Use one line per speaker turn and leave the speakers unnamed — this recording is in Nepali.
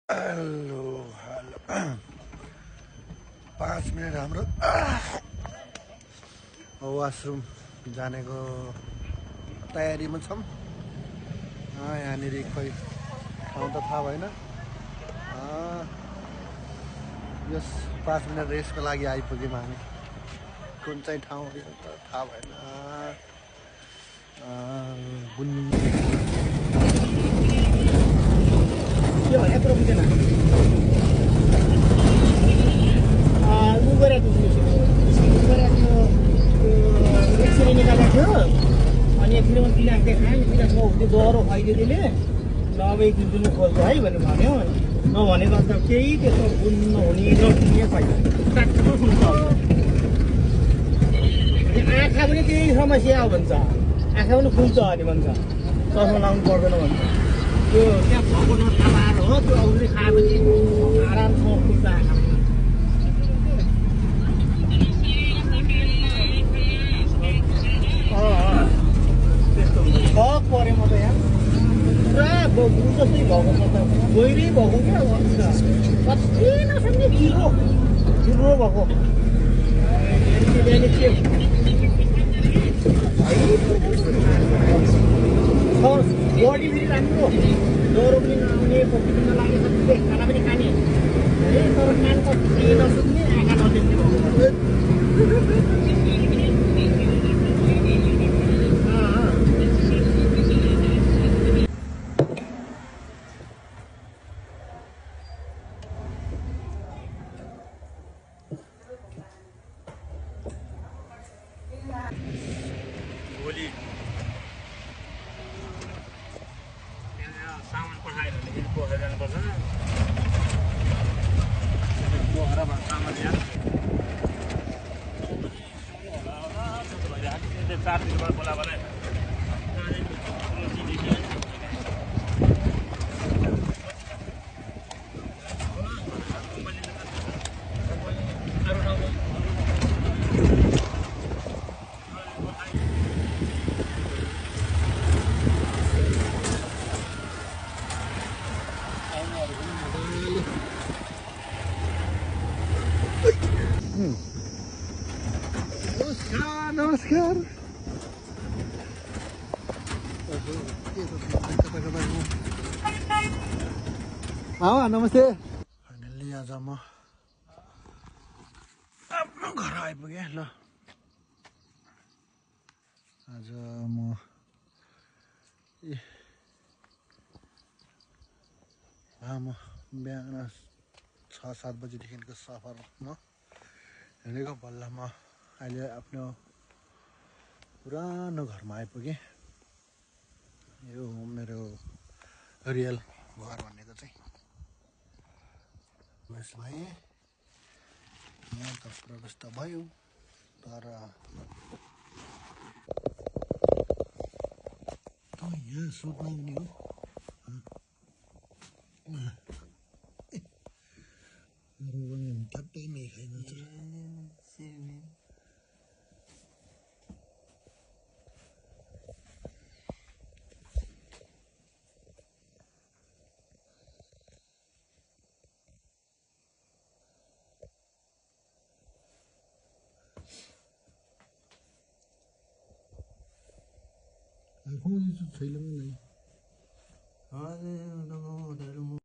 हेलो हेलो 5 मिनट हाम्रो वासरुम जानेको तयारीमा छौँ। यहाँनिर खोइ ठाउँ त थाहा भएन। यस 5 मिनट रेस्टको लागि आइपुग्यौँ हामी। कुन चाहिँ ठाउँ त थाहा भएन।
के भने कुरो बुझेन। एक्सरे निकालेको थियो अनि एक्सरेमा तिनीहरू देखायो तिनीहरूको त्यो ज्वरो खुवाइदिँदैले नभए दिनु खोज्छु है भनेर भन्यो। नभनेको त केही त्यस्तो गुण नहुने नसुन्ने छैन। ट्याक्क सुन्छ। आँखा पनि केही समस्या हो भन्छ। आँखा पनि खुल्छ अरे भन्छ। चस्मा लाउनु पर्दैन भन्छ। त्यो त्यहाँ भएको नथाहा हो। त्यो औषधि खाएपछि आरामसँग खुल्छ आँखा। त्यस्तो शक पऱ्यो म त यहाँ पुरा बगु जस्तै भएको छ त। गहिरै भएको क्या कति नसक्ने ठुलो ठुलो भएको बडी फेरि राम्रो ज्वरो पनि नआउने पक्की पनि नलाग्ने सबै खाना पनि खाने तर कान कति नसुक्ने आँखा नदेख्ने भएको। भोलि सामान पठाएर पोखरा जानुपर्छ। पोखरामा सामान यहाँ 4 दिनबाट बोला भने
नमस्कार। नमस्ते। फाइनल्ली आज म आफ्नो घर आइपुगेँ। ल आज म बिहान 6-7 बजीदेखिको सफरमा हिँडेको बल्ल म अहिले आफ्नो पुरानो घरमा आइपुगेँ। यो हो मेरो रियल घर भनेको चाहिँ। प्रवेश भएँ यहाँ त प्रवेश त भयो तर यहाँ सुत्नु पनि हो। ट्याप्पै मेखाइ जान्छ। Aku itu film lain. Ada yang